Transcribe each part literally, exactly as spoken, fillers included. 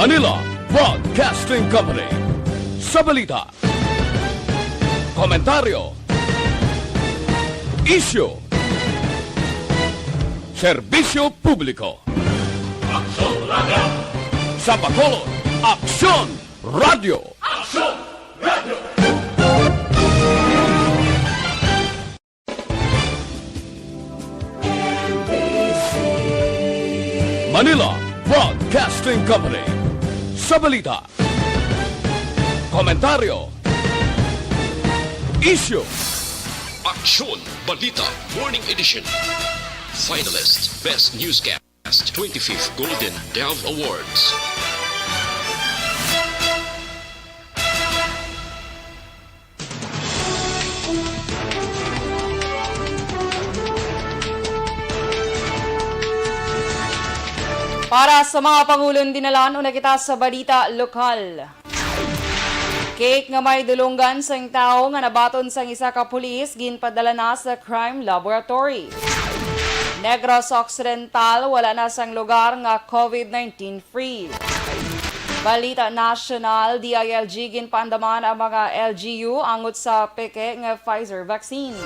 Manila Broadcasting Company. Sa balita, komentaryo, isyu, serbisyo publiko. Aksyon Radio! Sa Bacolod, Aksyon Radio! Aksyon Radio! Manila Broadcasting Company. Sa balita, komentaryo, isyu, aksyon, balita, morning edition. Finalist, Best Newscast, twenty-fifth Golden Dove Awards. Para sa mga pangulon dinalan, una kita sa balita lokal. Cake nga may dulonggan sang tawo nga nabaton sang isa ka pulis ginpadala na sa crime laboratory. Negros Occidental, wala na sang lugar nga COVID nineteen free. Balita nasyonal, D I L G ginpaandaman ang mga L G U angot sa peke nga Pfizer vaccine.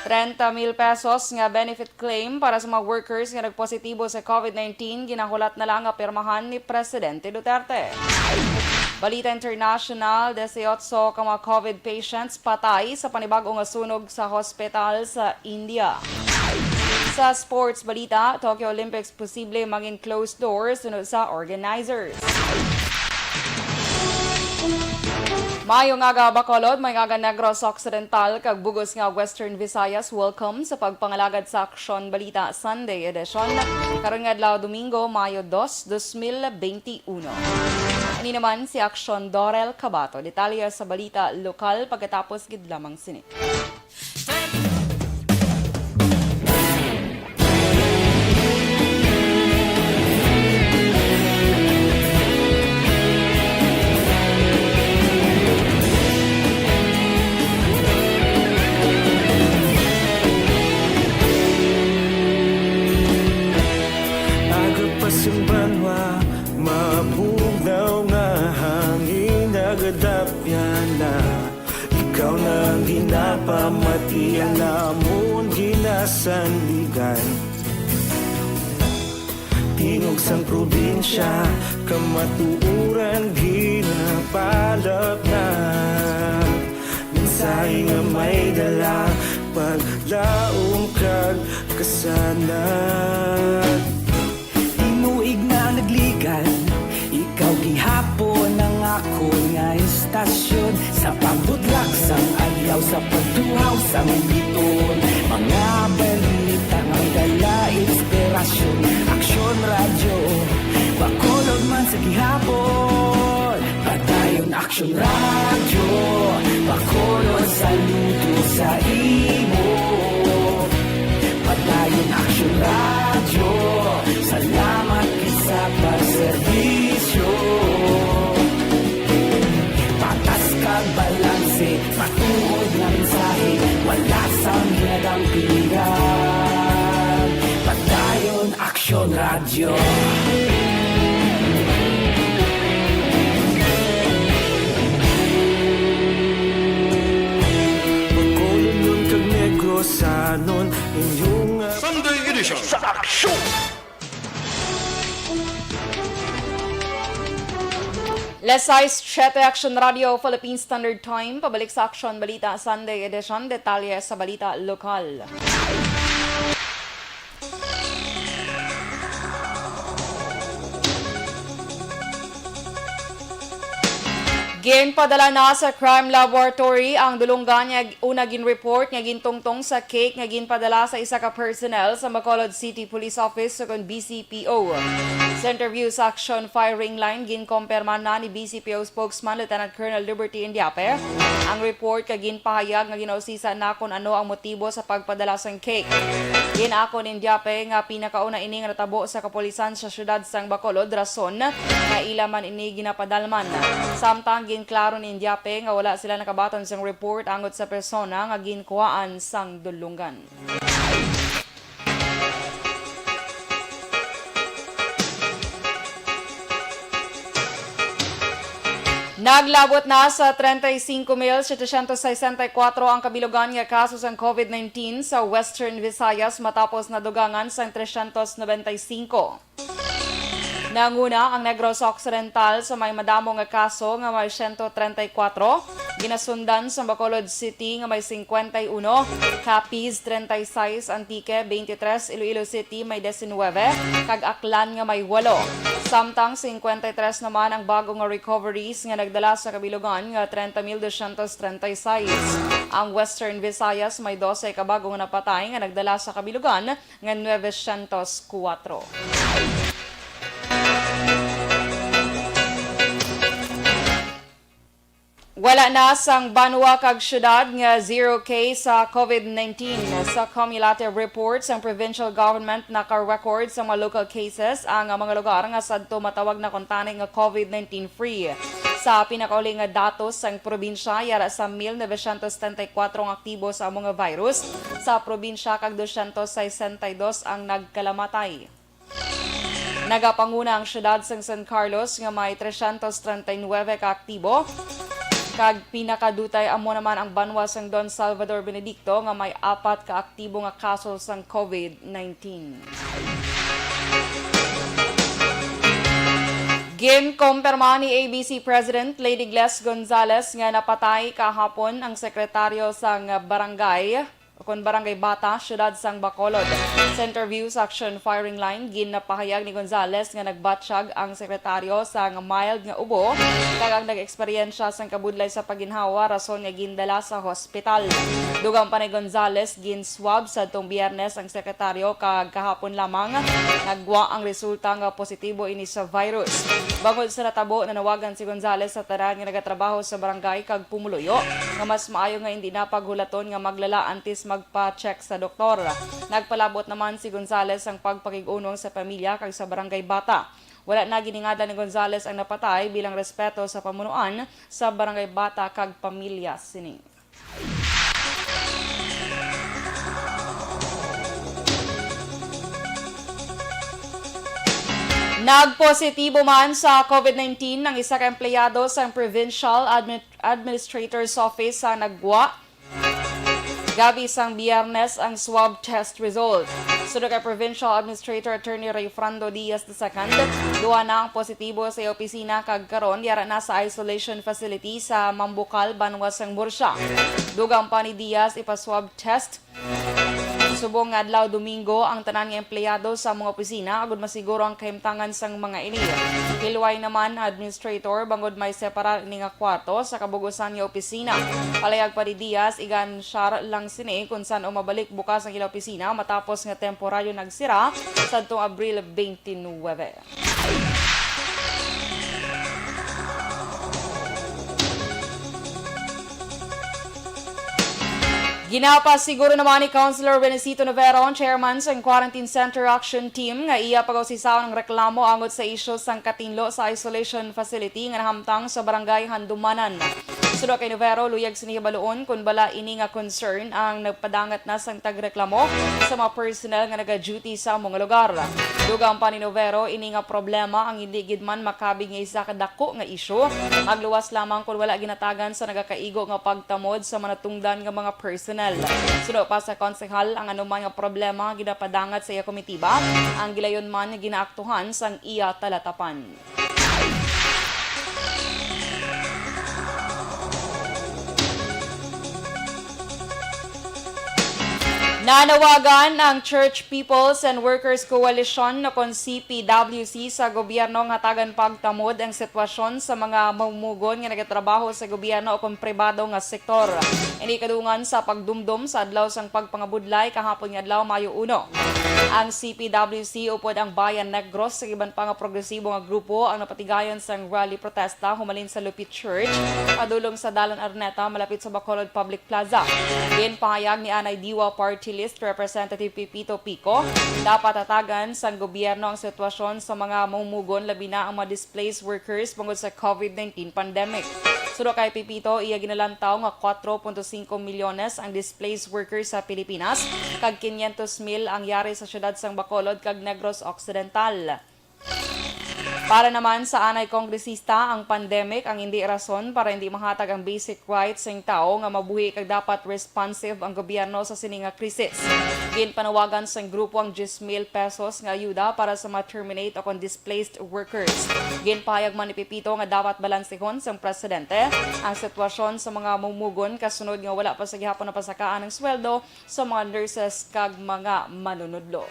Trenta mil pesos nga benefit claim para sa mga workers nga nagpositibo sa COVID nineteen, ginahulat na lang nga pirmahan ni Presidente Duterte. Balita international, disiotso ka mga COVID patients patay sa panibag-o nga sunog sa hospital sa India. Sa sports balita, Tokyo Olympics posible mangin closed doors suno sa organizers. Maayong aga, Bacolod, maayong aga, Negros Occidental, kag bug-os nga Western Visayas. Welcome sa pagpangalagad sa Aksyon Balita Sunday Edition. Karon nga adlaw, Domingo, Mayo dos, dos mil beinti uno. Ini naman si Aksyon Dorel Cabato. Detalye sa balita lokal pagkatapos gid lamang sini. Aga pa sang banwa, mabugnaw nga hangin nagadapyan na. Ikaw na ang ginapamati, ang amon ginasandigan. Tingog sang probinsya, kamatuoran ginapalapnag. Mensahe nga may dala, paglaom kag kasanag. Tinuig na nagligan, ikaw gihapon ang akon nga istasyon. Sa pagbudlak sang adlaw, sa pagtuhaw sang biton, mga balita nga dala inspirasyon. Aksyon Radyo, Bacolod man sa gihapon. Padayon Aksyon Radyo, Bacolod, saludo sa imo. Padayon Aksyon Radyo, salamat gid sa pagserbisyo. Patas kag balanse, matuod nga mensahe, wala sang ginadampigan. Padayon Aksyon Radyo. Bacolodnon kag Negrosanon, inyong, ah, Sunday Edition sa Aksyon. Las sais siete, Aksyon Radyo, Philippine Standard Time. Pabalik sa Aksyon Balita Sunday Edition. Detalye sa balita lokal. Ginpadala na sa crime laboratory ang dulonggan nga una gin-report nga gintungtong sa cake nga ginpadala sa isa ka personnel sa Bacolod City Police Office, sukon B C P O. Sa interview sa Action Firing Line, ginkompirma na ni B C P O spokesman Lieutenant Colonel Liberty Indiape ang report kag ginpahayag nga ginausisa na kon ano ang motibo sa pagpadala sang cake. Gin-akon ni Indiape nga pinakauna ini nga natabo sa kapulisan sa siyudad sang Bacolod, rason nga ila man ini ginapadalman. Samtang ginklaro ni Indiape nga wala sila nakabaton sang report angot sa persona nga ginkuhaan sang dulonggan. Naglabot na sa treinta y cinco mil setecientos sesenta y cuatro ang kabilugan nga kaso sang COVID nineteen sa Western Visayas matapos nadugangan sang trescientos noventa y cinco. Nanguna ang Negros Occidental sa may madamo nga kaso nga may siyento treinta y kuwatro, ginasundan sang Bacolod City nga may singkwenta y uno, Capiz treinta y seis, Antique twenty-three, Iloilo City may diecinuebe, kag Aklan nga may walo. Samtang singkwenta y tres naman ang bago nga recoveries nga nagdala sa kabilugan nga treinta mil doscientos treinta y seis. Ang Western Visayas may dose ka bago nga napatay nga nagdala sa kabilugan nga nuebe siyento kuwatro. Wala na sang banwa kag syudad nga zero case sa COVID nineteen. Sa cumulative report sang provincial government, naka-record sa mga local cases ang mga lugar nga sadto matawag na kuntani nga COVID nineteen free. Sa pinakauli nga datos sang probinsya, yara sa mil novecientos setenta y kuwatro ang aktibo sa amo nga virus sa probinsya kag doscientos sesenta y dos ang nagkalamatay. Nagapanguna ang siyudad sang San Carlos nga may trescientos treinta y nuebe ka aktibo, kag pinakadutay amo naman ang banwa sang Don Salvador Benedicto nga may apat ka aktibo nga kaso sang COVID nineteen. Ginkumpirma ni A B C President Lady Gles Gonzales nga napatay kahapon ang sekretaryo sang barangay, o kon Barangay Bata, siyudad sang Bacolod. Sa interview sa Action Firing Line, ginapahayag ni Gonzales nga nagbatyag ang sekretaryo sang mild nga ubo kag ang nag-eksperyensya sang kabudlay sa pagginhawa, rason nga gindala sa hospital. Dugang pa ni Gonzales, gin-swab sadtong Biyernes ang sekretaryo kag kahapon lamang nagwa ang resulta nga positibo ini sa virus. Bangod sa natabo, nanawagan si Gonzales sa tanan nga nagatrabaho sa barangay kag pumuluyo nga mas maayo nga indi na paghulaton nga maglala antes magpa-check sa doktor. Nagpalabot naman si Gonzales sang pagpakig-unong sa pamilya kag sa Barangay Bata. Wala na giningadlan ni Gonzales ang napatay bilang respeto sa pamunuan sa Barangay Bata kag pamilya sini. Nagpositibo man sa COVID nineteen ang isa ka empleyado sang Provincial Admi-, Administrator's Office sa Nagwa. Gabi sang Biyernes ang swab test result. Suno kay Provincial Administrator Attorney Rayfrando Diaz the second, duha na ang positibo sa iya opisina kag karon yara na sa isolation facility sa Mambukal, banwa sang Murcia. Dugang pa ni Diaz, ipa-swab test subong nga adlaw Domingo ang tanan nga empleyado sa mga opisina agud masiguro ang kahimtangan sang mga ini. Hilway naman, administrator, bangod may separar ini nga kwarto sa kabug-usan nga opisina. Palayag pa ni Diaz, igansyar lang sini kung san-o mabalik bukas ang ila opisina matapos nga temporaryo nagsira sadtong Abril twenty-nine. Ginapasiguro naman ni Councilor Renesito Novero, ang chairman sang Quarantine Center Action Team, nga iya pag-usisaon ang reklamo angot sa isyu sang katinlo sa isolation facility nga nahamtang sa Barangay Handumanan. Suno kay Novero, luyag sini hibaluon kon bala ini nga concern ang nagpadangat na sang tagreklamo sa mga personnel nga naga-duty sa amo nga lugar. Dugang pa ni Novero, ini nga problema ang hindi gid man makabig nga isa ka dako nga isyu, magluwas lamang kon wala ginatagan sa nagakaigo nga pagtamod sa manatungdan nga mga personnel. Suno pa sa konsehal, ang anuman nga problema nga ginapadangat sa iya komitiba, ang gilayon man nga ginaaktuhan sang iya talatapan. Nanawagan ang Church Peoples and Workers Coalition, o kon C P W C, sa gobyerno nga hatagan pagtamod ang sitwasyon sa mga mamumugon nga nagatrabaho sa gobyerno o kon pribado nga sektor. Ini kadungan sa pagdumdom sa adlaw sang pagpangabudlay kahapon nga adlaw, Mayo uno. Ang C P W C upod ang Bayan Negros sa iban pa nga progresibo nga grupo ang napatigayon sang rally protesta humalin sa Lupit Church padulong sa Dalan Araneta malapit sa Bacolod Public Plaza. Ginpahayag ni Anay Diwa Party List Representative Pepito Pico, dapat hatagan sang gobyerno ang sitwasyon sa mga mamumugon, labi na ang mga displaced workers bangod sa COVID nineteen pandemic. Suno kay Pepito, iya ginalantaw nga kuwatro punto singko milyones ang displaced workers sa Pilipinas, kag kinyentos mil ang yari sa siyudad sang Bacolod kag Negros Occidental. Para naman sa anay kongresista, ang pandemic ang indi rason para hindi mahatag ang basic rights sing tawo nga mabuhi, kag dapat responsive ang gobyerno sa sini nga krisis. Ginpanawagan sang grupo ang diyes mil pesos nga ayuda para sa mga terminate o kon displaced workers. Ginpahayag man ni Pepito nga dapat balansehon sang presidente ang sitwasyon sa mga mumugon kasunod nga wala pa sa gihapon napasakaan ang sweldo sa mga nurses kag mga manunudlo.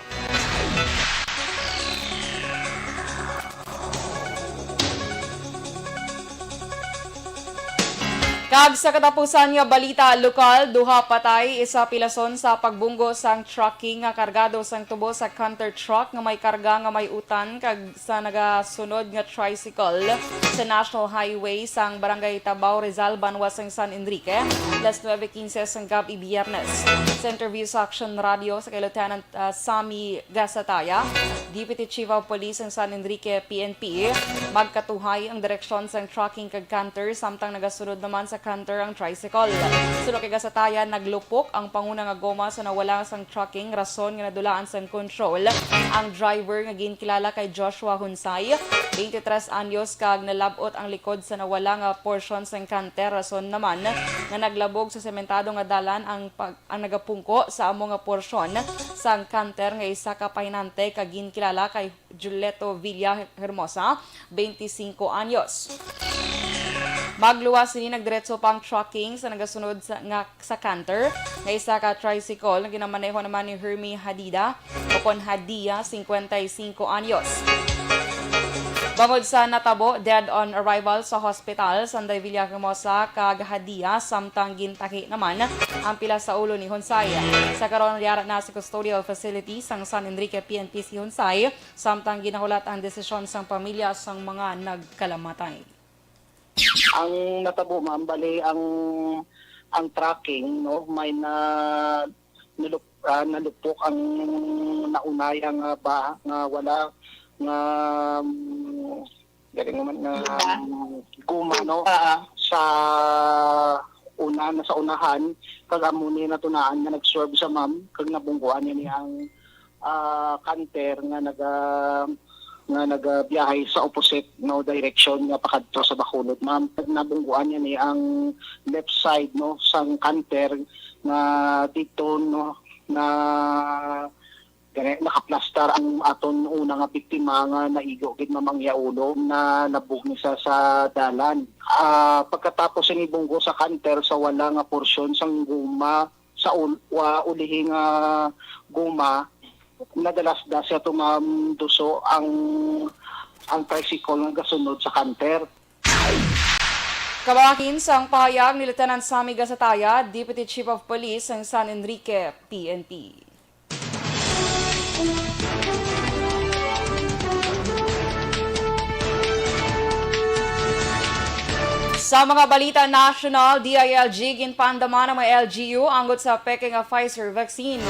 Kag sa katapusan nga balita lokal, duha patay, isa pilason sa pagbunggo sang trucking nga kargado sang tubo sa canter truck nga may karga nga may utan kag sa nagasunod nga tricycle sa National Highway sang Barangay Tabaw, Rizal, banwa sang San Enrique, alas nuebe quince sang gab-i, Biyernes. Sa interview sa Action Radio sa kay Lieutenant, ah, Sammy Gasataya, Deputy Chief of Police sang San Enrique P N P, magkatuhay ang direksyon sang trucking kag canter, samtang nagasunod naman sa canter ang tricycle. Suno kay Gasataya, naglupok ang panguna nga goma sa nawala sang trucking, rason nga nadulaan sang control ang driver nga ginkilala kay Joshua Hunsay, twenty-tres anyos, kag nalab-ot ang likod sa nawala nga porsyon sang canter, rason naman nga naglabog sa sementado nga dalan ang pag-, ang nagapungko sa amo nga porsyon sang canter nga isa ka pahinante kag ginkilala kay Julieto Villa Hermosa, twenty-cinco anyos. Magluwas sini, nagdiretso pa ang trucking sa nagasunod sa, nga, sa canter, nga isa ka tricycle nga ginamaneho naman ni Hermie Hadida, o kon Hadia, cincuenta y cinco anyos. Bangod sa natabo, dead on arrival sa hospital, Sanday Villahermosa kag Hadia, samtang gintahi naman ang pila sa ulo ni Hunsay. Sa karon, yara na sa custodial facility sang San Enrique P N P si Hunsay, samtang ginahulat ang desisyon sang pamilya sang mga nagkalamatay. Ang natabo, ma'am, bali ang, ang trucking, no, may na, nalup-, ah, nalupok ang naunay nga ba, nga wala, nga, mm, galing naman nga, guma, um, guma, no? Ah, ah. Sa una, na sa unahan, kag amo ni natunaan nga nag-swerve sa, ma'am, kag nabungguan niya ni ang, ah, canter nga naga-, nga nagabiyahe sa opposite, no, direction nga pakadto sa Bacolod, ma'am. Nabungguan niya ni ang left side, no, sang canter nga dito, no, na gani, nakaplastar ang aton una nga biktima nga naigo gid, ma'am, ang iya ulo, na nabugni sa, sa dalan. Ah, pagkatapos sini bunggo sa canter sa wala nga porsyon sang guma, sa ul-, wa-, ulihi nga guma, nadalasdas siya to, ma'am, duso ang, ang tricycle nga gasunod sa canter. Kabahin sang pahayag ni Lieutenant Sammy Gasataya, Deputy Chief of Police sang San Enrique P N P. Sa mga balita national, D I L G, ginpaandaman ang mga L G U anggot sa peke nga Pfizer vaccine.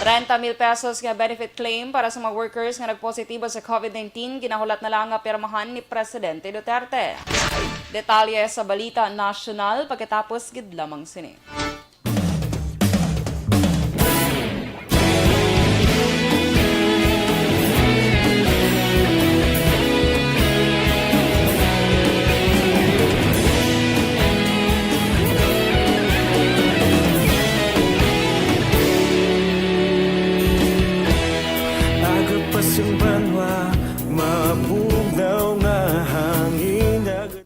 Treinta mil pesos nga benefit claim para sa mga workers nga nagpositibo sa COVID nineteen, ginahulat na lang nga pirmahan ni Presidente Duterte. Detalye sa balita national pagkatapos gid lamang sini. Agapas ang banwa, mabugnaw nga hangin, agad.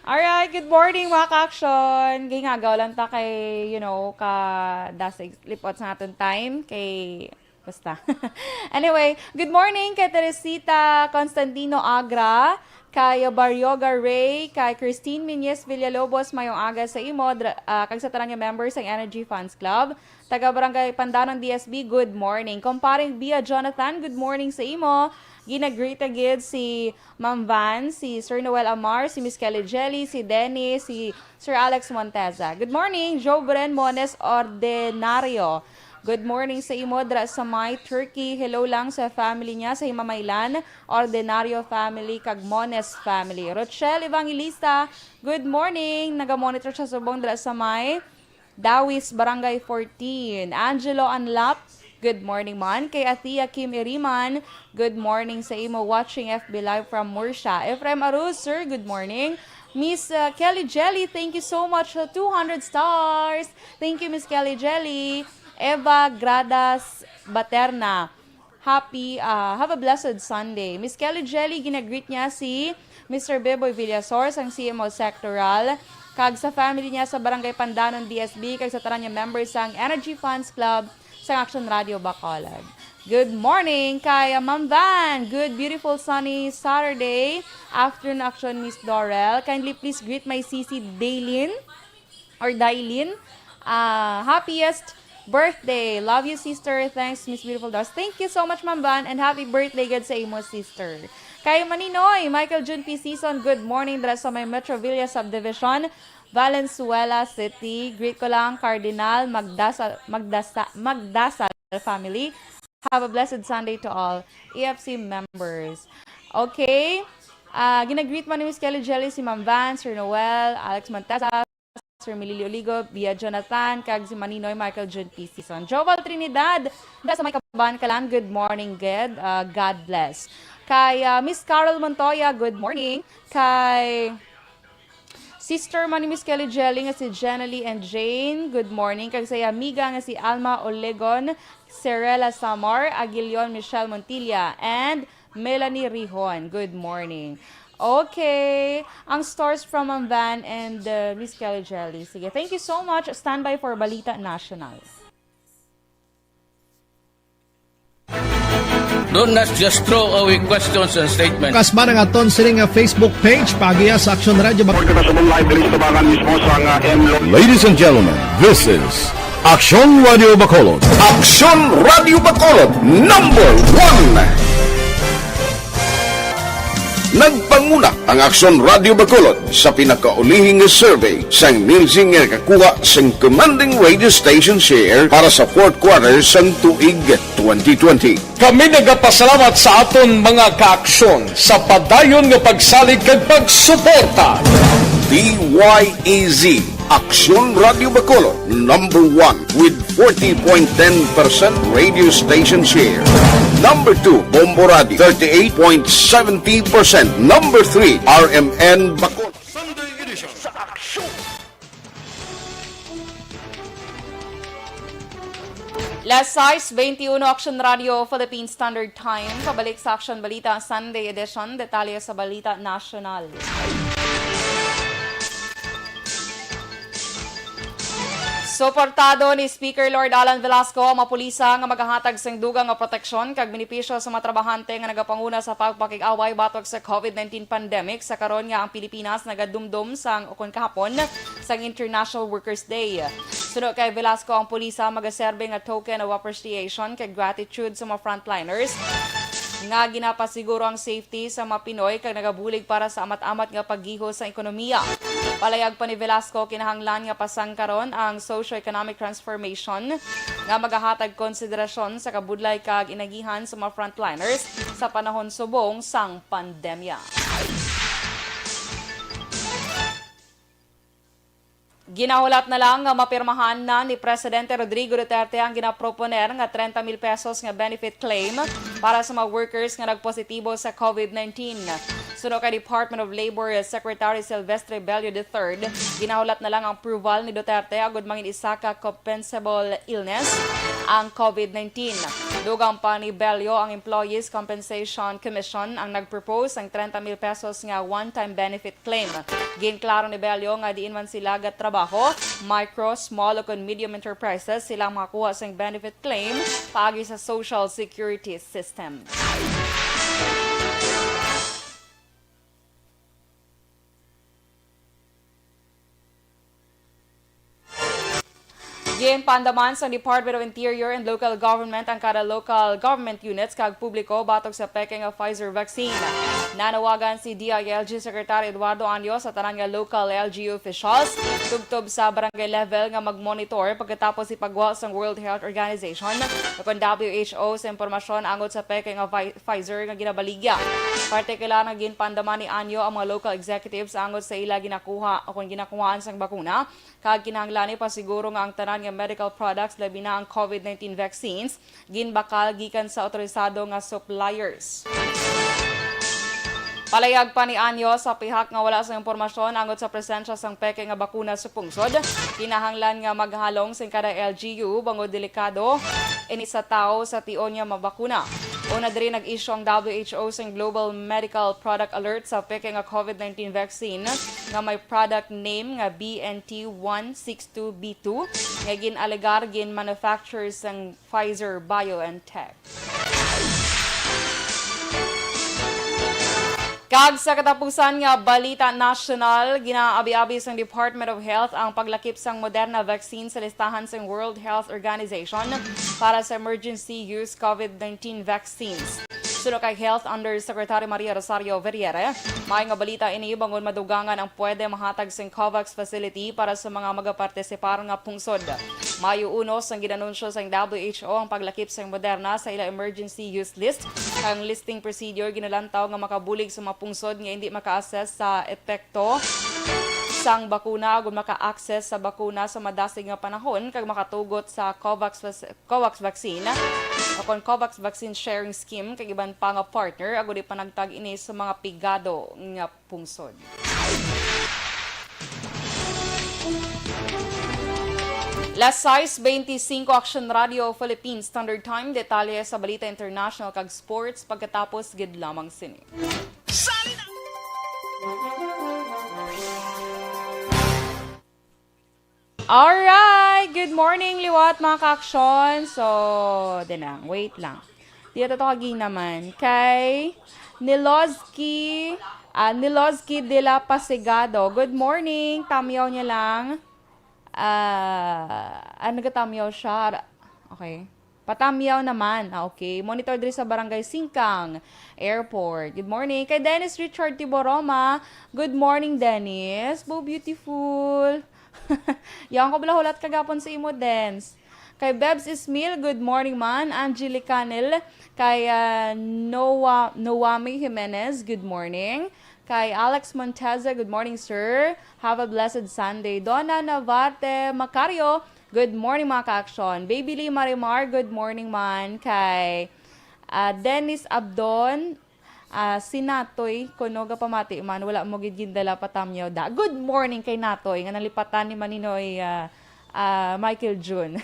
Alright, good morning, mga ka-action. Gingagaw lang ta kay, you know, ka dasig lipot sa aton time kay basta. Anyway, good morning kay Teresita Constantino Agra, kay Barrioga Ray, kay Christine Miñez Villalobos, mayong aga sa imo, dra-, ah, kag sa tanan nga members sang Energy Fans Club. Taga Barangay Pandanon D S B, good morning. Kumparing Bia Jonathan, good morning sa imo. Ginagreet na gid si Ma'am Van, si Sir Noel Amar, si Miss Kelly Jelly, si Dennis, si Sir Alex Monteza. Good morning, Jobren Mones Ordenario. Good morning sa imo dra sa may Turkey. Hello lang sa family niya sa Himamaylan, Ordenario family, kag Mones family. Rochelle Evangelista, good morning. Naga-monitor siya subong dra sa may Dawis, Barangay fourteen. Angelo Anlap, Good morning man kay Athea Kim Iriman. Good morning sa imo, watching F B Live from Murcia. Efraim Aruz, sir, good morning. Miss, uh, Kelly Jelly, thank you so much sa two hundred stars. Thank you, Miss Kelly Jelly. Eva Gradas Baterna. Happy, uh, have a blessed Sunday. Miss Kelly Jelly, ginagreet niya si Mister Beboy Villasor sang C M O Sectoral, kag sa family niya sa Barangay Pandanon D S B, kag sa tanan nga members sang Energy Fans Club sang Action Radio Bacolod. Good morning kay, uh, Ma'am Van. Good, beautiful, sunny Saturday afternoon, Action Miss Dorel. Kindly please greet my sisi Daylin or Daylin. Ah, happiest birthday. Love you, sister. Thanks, Miss Beautiful Dolls. Thank you so much, Ma'am Van, and happy birthday gid sa imo, sister. Kay Maninoy, Michael June P. Season, good morning dira sa may Metro Villa Subdivision, Valenzuela City. Greet ko lang, Cardinal, Magdasal, Magdasa, Magdasal family. Have a blessed Sunday to all E F C members. Okay. Ah, ginagreet man ni Miss Kelly Jelly si Ma'am Van, Sir Noel, Alex Montesa, Sir Mililio Ligo, Bia Jonathan, kag si Maninoy Michael June P. Season. Joval Trinidad, da sa may Kaban, Kalan, good morning, good, uh, God bless. Kay, uh, Miss Carol Montoya, good morning. Kay Sister man ni Miss Kelly Jelly nga si Jenny and Jane, good morning. Kag sa iya amiga nga si Alma Olegon, Serela Samar, Aguilion, Michelle Montilla, and Melanie Rihon, good morning. Okay, ang stars from Ma'am Van and, uh, Miss Kelly Jelly. Sige, thank you so much. Stand by for Balita National. Don't just throw away questions and statements. Kasma nga aton sini nga Facebook page, paagiha sa Action Radio Bacolod. Report na sa live diri sa tabangan mismo sa nga M L O. Ladies and gentlemen, this is Action Radio Bacolod. Action Radio Bacolod, number one. Nagpanguna ang Aksyon Radio Bacolod sa pinakaulihi nga survey sang Nielsen nga nakakuha sang commanding radio station share para sa fourth quarter sang tuig twenty twenty. Kami nagapasalamat sa aton mga kaaksyon sa padayon nga pagsalig kag pagsuporta. D Y E Z, Aksyon Radio Bacolod, number one with forty point ten percent radio station share. Number two, Bombo Radio, thirty-eight point seventy percent. Number three, R M N Bacolod. Sunday edition sa Aksyon. Las sais beintiuno, Action Radio Philippine Standard Time. Pabalik sa Action Balita Sunday Edition. Detalye sa balita nasyonal. Suportado ni Speaker Lord Alan Velasco ang mga pulisa nga magahatag sing dugang nga proteksyon kag benepisyo sa mga trabahante nga nagapanguna sa pagpakig-away batok sa COVID nineteen pandemic, sa karon nga ang Pilipinas nagadumdom sang, ukon kahapon, sang International Workers Day. Suno kay Velasco, ang pulisa magaserbe nga token of appreciation kag gratitude sa mga frontliners nga ginapasiguro ang safety sa mga Pinoy kag nagabulig para sa amat-amat nga paggihos sa ekonomiya. Palayag pa ni Velasco, kinahanglan nga pasangkaron ang socio-economic transformation nga magahatag konsiderasyon sa kabudlay kag inagihan sa mga frontliners sa panahon subong sang pandemya. Ginahulat na lang nga mapirmahan na ni Presidente Rodrigo Duterte ang ginaproponer nga trenta mil pesos nga benefit claim para sa mga workers nga nagpositibo sa COVID nineteen. Suno kay Department of Labor Secretary Silvestre Bello the third, ginahulat na lang ang approval ni Duterte agud mangin isa ka compensable illness ang COVID nineteen. Dugang pa ni Bello, ang Employees Compensation Commission ang nag-propose sang trenta mil pesos nga one-time benefit claim. Ginklaro ni Bello nga diin man sila gatrabaho, micro, small, o kon medium enterprises, sila ang makakuha sang benefit claim paagi sa Social Security System. Ginpaandaman sang Department of Interior and Local Government ang kada local government units kag publiko batok sa peke nga Pfizer vaccine. Nanawagan si D I L G Secretary Eduardo Anyo sa tanan nga local L G U officials tubtob sa barangay level nga mag-monitor pagkatapos ipagwa sang World Health Organization o kon W H O sa impormasyon angot sa peke nga Pfi-, Pfizer nga ginabaligya. Partikular nga ginpaandaman ni Anyo ang mga local executives angot sa ila ginakuha o kon ginakuhaan sang bakuna, kag kinahanglan ipasiguro nga ang tanan nga medical medical products, labi na ang COVID nineteen vaccines, ginbakal gikan sa otorisado nga suppliers. Palayag pa ni Anyo sa pihak nga wala sa impormasyon angot sa presensya sang peke nga bakuna sa pungsod, kinahanglan nga maghalong sing kada L G U bangod delikado ini sa tawo sa tion nga mabakuna. Una diri, nag-issue ang W H O sing Global Medical Product Alert sa peke nga COVID nineteen vaccine nga may product name nga B N T one six two B two nga gin-alegar gin-manufacture sang Pfizer BioNTech. Kag sa katapusan nga balita nasyonal, ginaabi-abi sang Department of Health ang paglakip sang Moderna vaccine sa listahan sang World Health Organization para sa emergency use COVID nineteen vaccines. Suno kay Health Undersecretary Maria Rosario Verriere, may nga balita ini bangod madugangan ang pwede mahatag sing COVAX facility para sa mga magapartisipar nga pungsod. Mayo uno sang ginanunsyo sang W H O ang paglakip sang Moderna sa ila emergency use list. Ang listing procedure ginalantaw nga makabulig sa mga pungsod nga hindi maka-assess sa epekto sang bakuna agud maka-access sa bakuna sa madasig nga panahon kag makatugot sa COVAX, COVAX vaccine o kon COVAX vaccine sharing scheme kag iban pa nga partner agud ipanagtag ini sa mga pigado nga pungsod. Las sais beintisinko, Action Radio Philippine Standard Time. Detalye sa balita international kag sports pagkatapos gid lamang sini. Alright! Good morning, liwat, mga ka-aksyon. So, dinang, wait lang. Di ata to kagi naman. Kay Niloski, ah, Niloski de la Pasigado. Good morning. Tamyaw niya lang. Ah, ano, nagatamyaw siya? Ara-, okay. Patamyaw naman. Ah, okay. Monitor diri sa Barangay Singkang Airport. Good morning. Kay Dennis Richard Tiboroma. Good morning, Dennis. Bo, beautiful. Yaon ko bala hulat kagapon sa imo, Dens. Kay Bebs Ismil, good morning man. Angelica Nil, kay, ah, Noa-, Noami Jimenez, good morning. Kay Alex Monteza, good morning, sir. Have a blessed Sunday. Donna Navarte Macario, good morning, mga ka-aksyon. Baby Lee Marimar, good morning man. Kay, ah, Dennis Abdon, ah, si Natoy, kuno gapamati man, wala mo gid gindala patamyaw da. Good morning kay Natoy, nga nalipatan ni Maninoy, ah, ah, Michael Jun.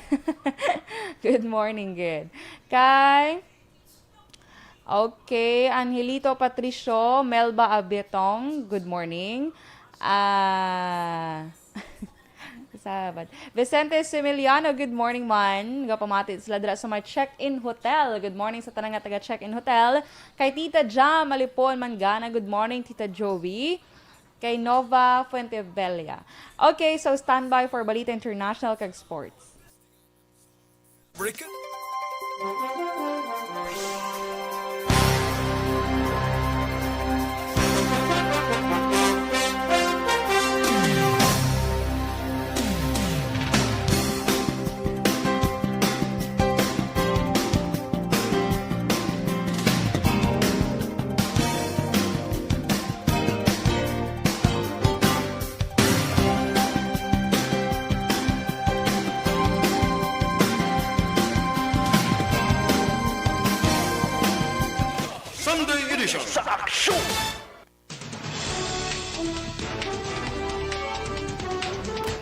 Good morning gid. Kay, okay, Angelito Patricio, Melba Abetong, good morning. Ah, Sabat. Vicente Similiano, good morning man. Gapamati sila dira sa may Check-in Hotel. Good morning sa tanan nga taga Check-in Hotel. Kay Tita Jam Malipon Mangana, good morning, Tita Joey. Kay Nova Fuentebella. Okay, so standby for Balita International kag Sports. Break. Sunday Edition sa Aksyon.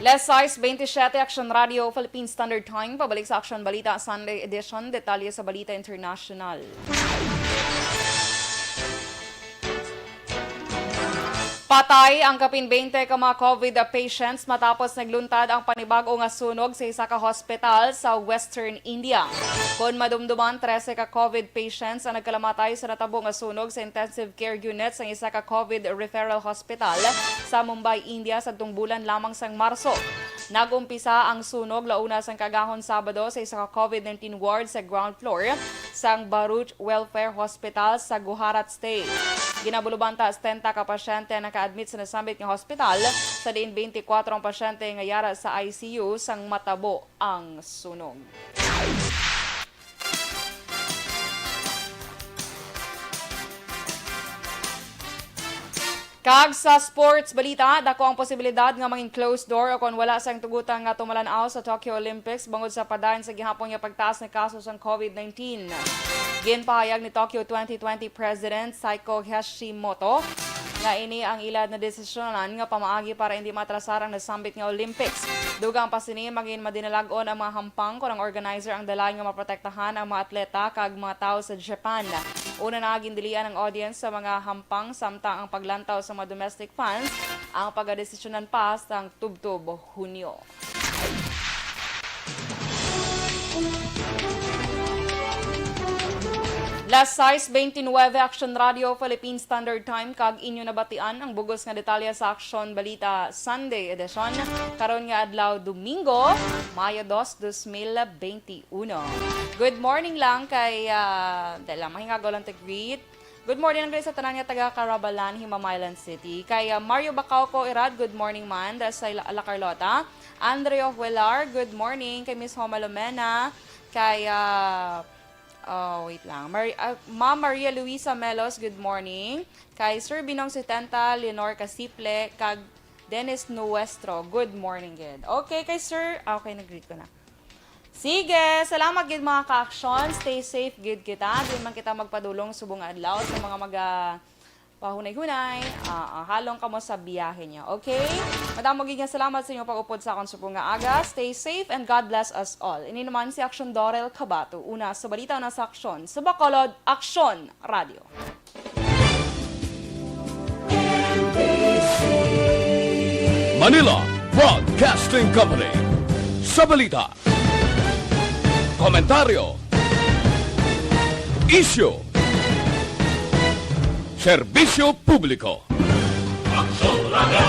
Las sais beintisyete, Action Radio, Philippine Standard Time. Pabalik sa Action Balita Sunday Edition. Detalye sa balita international. Patay ang kapin bente ka mga COVID patients matapos nagluntad ang panibag-o nga sunog sa isa ka hospital sa Western India. Kon madumduman, trese ka COVID patients ang nagkalamatay sa natabo nga sunog sa intensive care unit sang isa ka COVID referral hospital sa Mumbai, India, sadtong bulan lamang sang Marso. Nag-umpisa ang sunog launa sang kaagahon Sabado sa isa ka COVID nineteen ward sa ground floor sang Bharuch Welfare Hospital sa Gujarat State. Ginabulubanta, setenta ka pasyente ang naka-admit sa nasambit nga hospital, sa diin twenty-four ang pasyente nga yara sa I C U sang matabo ang sunog. Kag sa sports balita, dako ang posibilidad nga mangin closed door o kon wala sang tugutan nga tumalan-aw sa Tokyo Olympics bangod sa padayon sa gihapon nga pagtaas nga kaso sang COVID nineteen. Ginpahayag ni Tokyo twenty twenty President Saiko Hashimoto nga ini ang ila na desisyonan nga pamaagi para hindi matrasar ang nasambit nga Olympics. Dugang pa sini, magin madinalag-on ang mga hampang kon ang organizer ang dalay nga maprotektahan ang mga atleta kag mga tawo sa Japan. Una na gindilian ang audience sa mga hampang, samtang ang paglantaw sa mga domestic fans ang pagadesisyonan pa sang tubtob Hunyo. Las sais veintinuebe, Aksyon Radio, Philippine Standard Time, kag inyo nabatian ang bugos nga detalye sa Aksyon Balita Sunday Edition, karon nga adlaw, Domingo, Mayo dos, dos mil benti uno. Good morning lang kay, ah, dali lang, mahingagaw lang ta greet. Good morning lang sa tanan nga taga Carabalan, Himamaylan City. Kay, ah, Mario Bacauco Irad, good morning man. Da sa La, La Carlota. Andrea Huelar, good morning. Kay Miss Homa Lomena. Kay, ah, oh, wait lang. Mar-, ah, Ma'am Maria Luisa Melos, good morning. Kay Sir Binong Setenta, Lenore Casiple, kag Dennis Nuestro, good morning gid. Okay, kay Sir, ah, okay, nag-greet ko na. Sige, salamat gid, mga ka-aksyon. Stay safe gid kita. Di man kita magpadulong subong nga adlaw sa mga maga pahunay-hunay. Ah, ah, halong kamo sa biyahe niyo, okay? Madamo gid nga salamat sa inyong pag-upod sa akon subong nga aga. Stay safe and God bless us all. Ini naman si Aksyon Dorel Cabato. Una sa balita, una sa aksyon. Sa Bacolod, Aksyon Radio. Manila Broadcasting Company. Sa balita, komentaryo, isyu, serbisyo publiko. Aksyon Radio.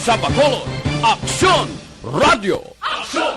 Sa Bacolod, Aksyon Radio. Aksyon